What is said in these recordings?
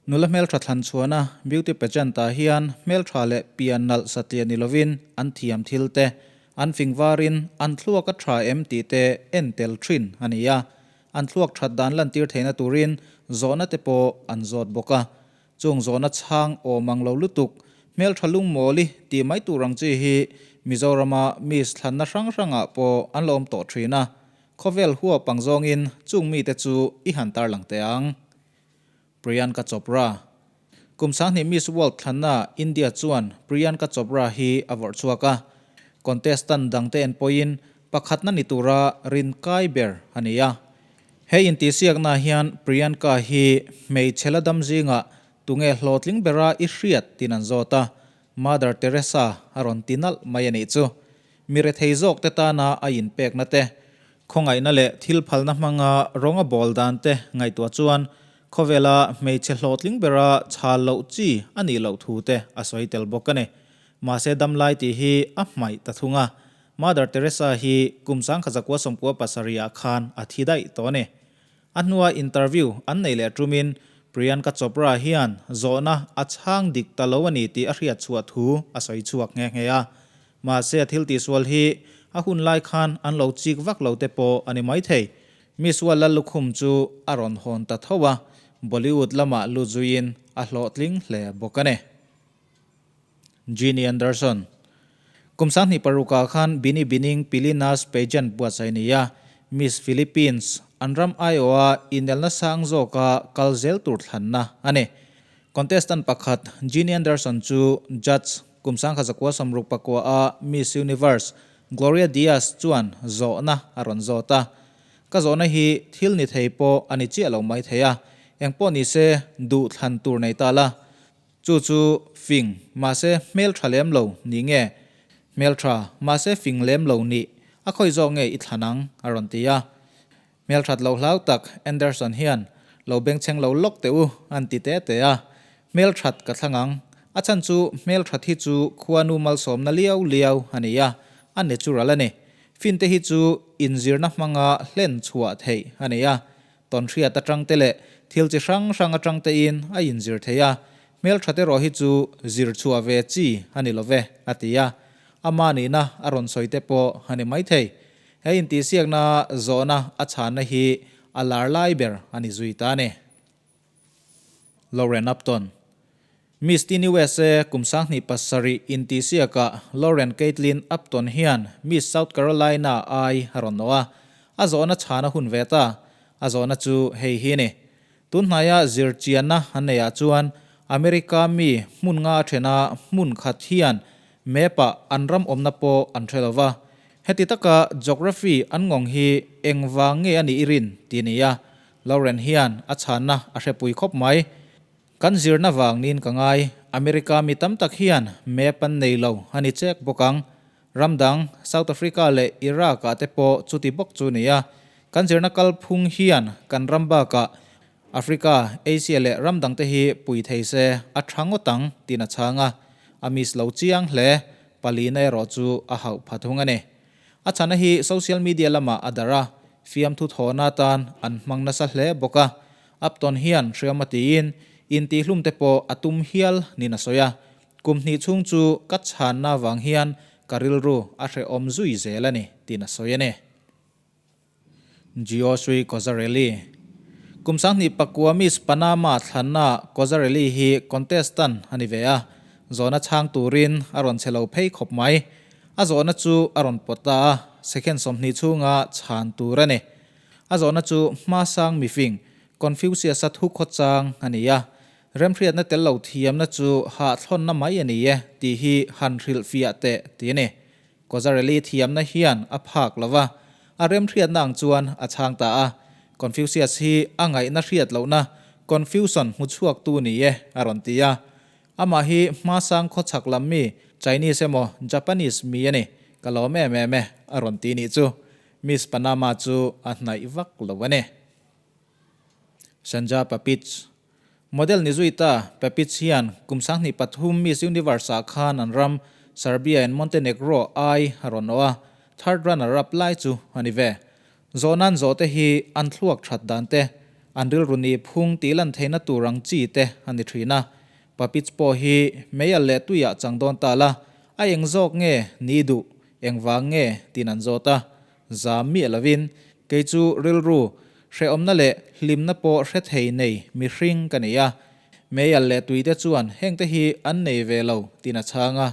Nula hmeltha thlan chhuahna beauty pageant ah hian hmeltha leh pian nalh satliah ni lovin an thiam thil te, an fing varin an thluak a tha em tih te en tel thin a ni a. An thluak that dan lantir theihna turin zawhna te pawh an zawt bawk a. Chung zawhna chhang awm ang lo lutuk, hmeltha lungmawli tih mai tur ang chi hi Mizorama Miss thlanna hrang hrangah pawh an la awm tawh thin a. Khawvel huap ang zawngin chung mite chu i han tarlang teh ang. Priyanka Chopra. Kum 2000 Miss World thlanna India chuan Priyanka Chopra hi a vawrh chhuak a. Contestant dangte en pawhin pakhatna ni tura rin kai ber a ni a. He intihsiakna hian Priyanka hi hmeichhe la dam zingah tunge hlawhtling bera i hriat tin an zawt a, Mother Teresa a rawn ti nalh mai a nih chu. Mi rethei zawk te tana a inpekna te, khawngaihna leh thil phalna hmanga rawng a bawl dan te ngaihtuah chuan khawvela hmeichhe hlawhtling bera chhal loh chi a nih loh thu te a sawi tel bawk a ni. Mahse damlai tih hi a hmaih ta thung a, Mother Teresa hi kum 1997 ah khan a thi daih tawh a ni. A hnua interview an nei leh tumin Priyanka Chopra hian zawhna a chhang dik ta lo a ni tih a hriat chhuah thu a sawi chhuak nghe nghe a. Mahse a thil tihsual hi a hun lai khan an lo chik vak lo te pawh a ni maithei. Miss World Lallukhum chu a rawn hawn ta tho a, Bollywood lamah lut zuiin a hlawhtling hle bawk a ni. Ginny Anderson. Kum 2006 ah khan Bini Bining Pilinas pageant buatsaih a ni a, Miss Philippines an ram aiawha inelna sang zawka kal zel tur thlanna a ni. Contestant pakhat Ginny Anderson chu judge kum 1969 a Miss Universe Gloria Diaz chuan zawhna a rawn zawt a. Ka zawhna hi thil ni thei pawh a ni chiah lo mai thei a, engpawh ni se duh thlan tur nei ta la. Chu chu fing, mahse hmel tha lem lo ni nge? Hmel tha, mahse fing lem lo nih, a khawi zawk nge i thlan ang? a rawn ti a. Hmel that lo hlau tak Anderson hian, Lo bengchheng lo lawk teh u, an ti te te a. Hmel that ka thlang ang. A chhan chu hmel that hi chu khuanu malsawmna liau liau a ni a, a natural a ni. Fin te hi chu inzirna hmanga hlen chhuah theih a ni a. Tawnhriat atang te leh thil chi hrang hrang atang tein a inzir thei a, hmelthat erawh hi chu zir chhuah ve chi a ni lo ve, a ti a. Ama nihna a rawn sawi te pawh a ni maithei. He intihsiakna zawhna a chhanna hi a lar lai ber a ni zui ta a ni. Lauren Upton. Miss Teen USA kum 2007 intihsiakah Lauren Caitlin Upton hian Miss South Carolina ai a rawn nawh a, a zawhna chhan a hun ve ta. A zawhna chu hei hi a ni. Tun hnaia zir chianna an neihah chuan America mi hmun nga a thena hmun khat hian map-ah an ram awmna pawh an hre lo va. Heti taka geography an ngawng hi engvang nge a nih i rin tih a ni a. Lauren hian a chhanna a hrepui khawp mai. Kan zirna vang niin ka ngai. America mi tam tak hian map an nei lo a ni chek bawk ang. Ram dang, South Africa leh Iraq ah te pawh chuti bawk chu ni a. Kan zirna kalphung hian kan ram bakah Africa, Asia leh ram dang te hi pui thei se a tha ngawt ang tiin a chhang a. A miss lo chiang hle. Palina erawh chu a hauh pha thung a ni. A chhana hi social media lamah a darh a, fiamthu thawhna atan an hmang nasa hle bawk a. Upton hian hriam a tiin intihhlum te pawh a tum hial niin a sawi a. Kum hnih chhung chu ka chhanna avang hian ka rilru a hrehawm zui zel a ni tiin a sawi a ni. Giosui Cozzarelli. Kum 2009 Miss Panama thlanna Cozzarelli hi contestant a ni ve a, zawhna chhang turin a rawn che lo phei khawp mai. A zawhna chu a rawn pawt ta a, second 20 chhunga chhan tur a ni. A zawhna chu hmasang mifing, Confucius-a thu khawchang a ni a. Remhriatna tel lo thiamna chu hahthlawnna mai a ni e tih hi han hrilhfiah teh tih a ni. Cozzarelli thiamna hian a phak lo va, a remhriatna ang chuan a chhang ta a. Confucius hi a ngaihna hriat lohna Confusion hmuchhuaktu ni e a rawn ti a. Amah hi hmasang khawchhak lam mi Chinese emaw Japanese mi a ni, ka lawm em em e a rawn ti nih chu. Miss Panama chu a hnaih vak lo a ni. Sanja Papic. Model ni zui ta, Papic hian kum 2003 Miss Universe ah khan an ram Serbia and Montenegro ai a rawn awh a, third runner up lai chu a ni ve. Zawhnan zawhte hi an thluak that dan te, An rilru ni phung tih lan theihna tur ang chi te a ni thin a. Papits pawh hi meial leh tuiah chang dawn ta la, a eng zawk nge ni duh, engvang nge tiin an zawt a. Zam miah lovin, kei chu rilru hrehawmna leh hlimna pawh hre thei nei mihring ka ni a. Meial leh tuite chuan hengte hi an nei ve lo tiin a chhang a.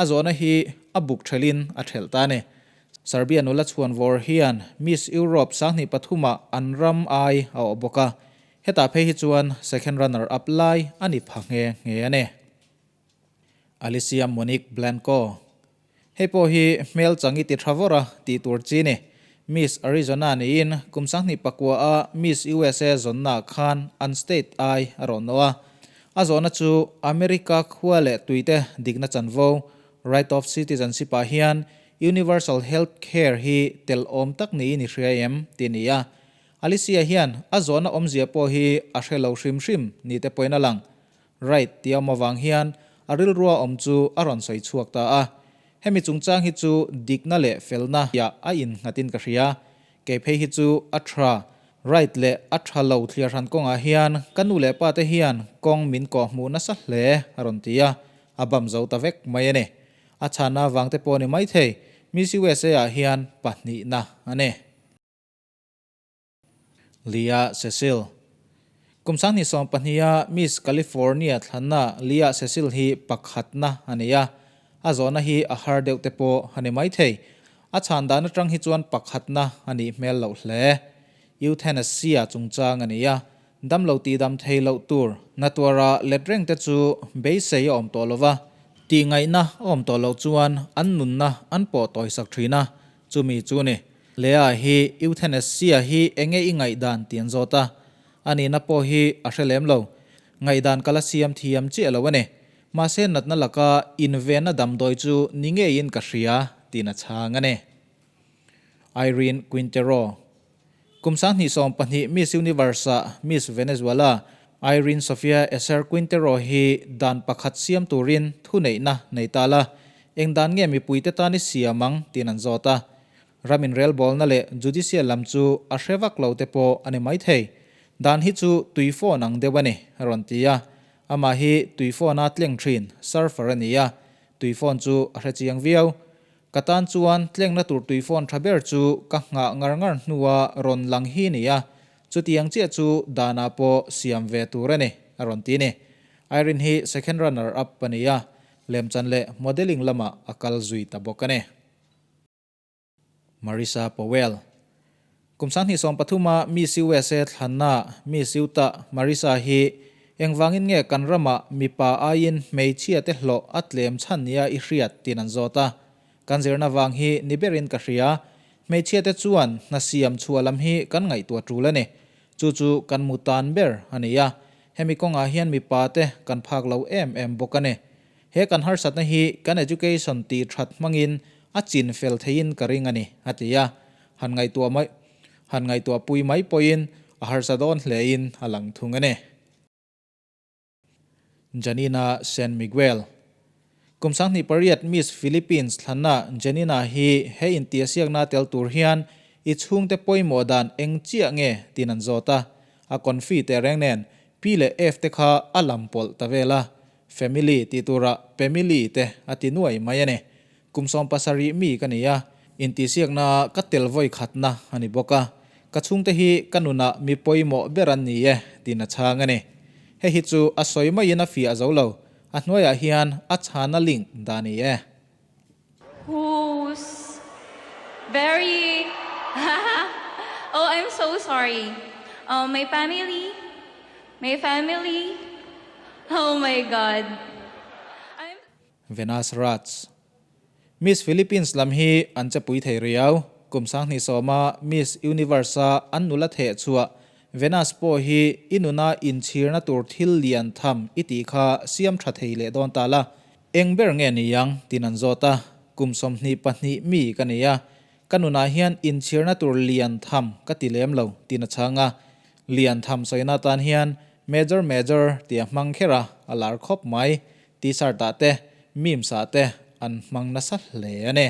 A zawhna hi a buk thelhin a thelh ta a ni. Serbia nula chhuanvawr hian Miss Europe 2003 ah an ram ai a awh bawk a, hetah phei hi chuan second runner up lai a ni pha nghe nghe a ni. Alicia Monique Blanco Hei pawh hi hmel changi ti tha vawr a tih tur chi ni. Miss Arizona niin kum 2009 a Miss USA zawnna khan an state ai a rawn nawh a. A zawhna chu America khua leh tuite dikna chanvo, right of citizenship ah hian Universal Health Care hi tel awm tak niin i hria em? tih a ni a. Alicia hian a zawhna awmzia pawh hi a hre lo hrim hrim ni te pawhin a lang. Right tih a awm avang hian a rilrua awm chu a rawn sawi chhuak ta a. Hemi chungchang hi chu dikna leh felna ah a innghatin ka hria. Kei phei hi chu a tha, right leh a tha lo thliar hran kawngah hian ka nu leh pa te hian kawng min kawh hmuh nasa hle a rawn ti a, a bam zo ta vek mai a ni. A chhanna avang te pawh a ni maithei, Miss USA ah hian pahnihna a ni. Leah Cecil Kum 2012 a Miss California thlanna Leah Cecil hi pakhatna a nei a, a zawhna hi a har deuh te pawh a ni maithei. A chhan dan atang hi chuan pakhatna a nih hmel loh hle. Euthanasia chungchang a ni a, damlo tihdam thei loh tur natuara let reng te chu beisei a awm tawh lo va, tihngaihna a awm tawh loh chuan an nunna an pawh tawisak thin a, Chumi chu ni. Lea hi euthanasia hi enge i ngaihdan ti an zawt a. A nihna pawh hi a hre lem lo. Ngaihdan ka la siam thiam chiah lo a ni. Mahse natna laka invenna damdawi chu ni ngeiin ka hria tiin a chhang a ni. Irene Quintero Kum 2012 Miss Universe-ah Miss Venezuela Irene Sofia Eser Quintero hi dan pakhat siam turin thuneihna nei ta la, eng dan nge mipuite tan i siam ang tiin an zawt a. Ram inrelbawlna leh judicial lam chu a hre vak lo te pawh a ni maithei. Dan hi chu tui phone ang deuh a ni, a rawn ti a. Amah hi tui phone-a tleng thin surfer a ni a, tui phone chu a hre chiang viau. Ka tan chuan tlengna tur tui phone tha ber chu ka nghah ngar ngar hnua rawn lang hi ni a, chutiang chiah chu danah pawh siam ve tur a ni, a rawn ti ni. Irene hi second runner up a ni a, lemchan leh modelling lamah a kal zui ta bawk a ni. Marissa Powell Kum 2013 a Miss USA thlanna Miss Utah Marissa hi engvangin nge kan ramah mipa aiin hmeichhia te hlawh a tlem chhan nia i hriat tiin an zawt a. Kan zirna vang hi ni berin ka hria. Hmeichhia te chuan hna siam chhuah lam hi kan ngaihtuah tul a ni. Chu chu kan mu tan ber a ni a. Hemi kawngah hian mipa te kan phak lo em em bawk a ni. He kan harsatna hi kan education tih that hmangin a chin fel theiin ka ring a ni, a ti a. Han ngaihtuah mai han ngaihtuah pui mai pawhin a harsa dawn hlein a lang thung a ni. Janina San Miguel Kum 2008 Miss Philippines thlanna Janina hi he intiahsiakna tel tur hian i chhungte pawimawh dan eng chiah nge tiin an zawt a. A confi tehreng nen P leh F te kha a lam pawlh ta vel a. Family tih turah Pemily te a ti nuai mai a ni. Kum 17 mi ka ni a, intihsiakna ka tel vawi khatna a ni bawk a. Ka chhungte hi ka nunah mi pawimawh ber an ni e tiin a chhang a ni. Hei hi chu a sawi maiin a fiah zo lo, a hnuaiah hian a chhana link dah ni e. Who's very Oh, I'm so sorry. My family, my family, oh my God. I'm. Venus Raj. Miss Philippines lam hi an che pui thei riau. Kum 2010 a Miss Universe a an nula theh chhuah Venus pawh hi i nuna inchhirna tur thil lian tham i tih kha siam tha thei leh dawn ta la. Eng ber nge ni ang? Tiin an zawt a. Kum 22 mi ka ni a, ka nunah hian inchhirna tur lian tham ka ti lem lo, tiin a chhang a. Lian tham sawina atan hian major major tih a hmang kher a, a lar khawp mai. T-shirt ah te, memes ah te an hmang nasa hle a ni.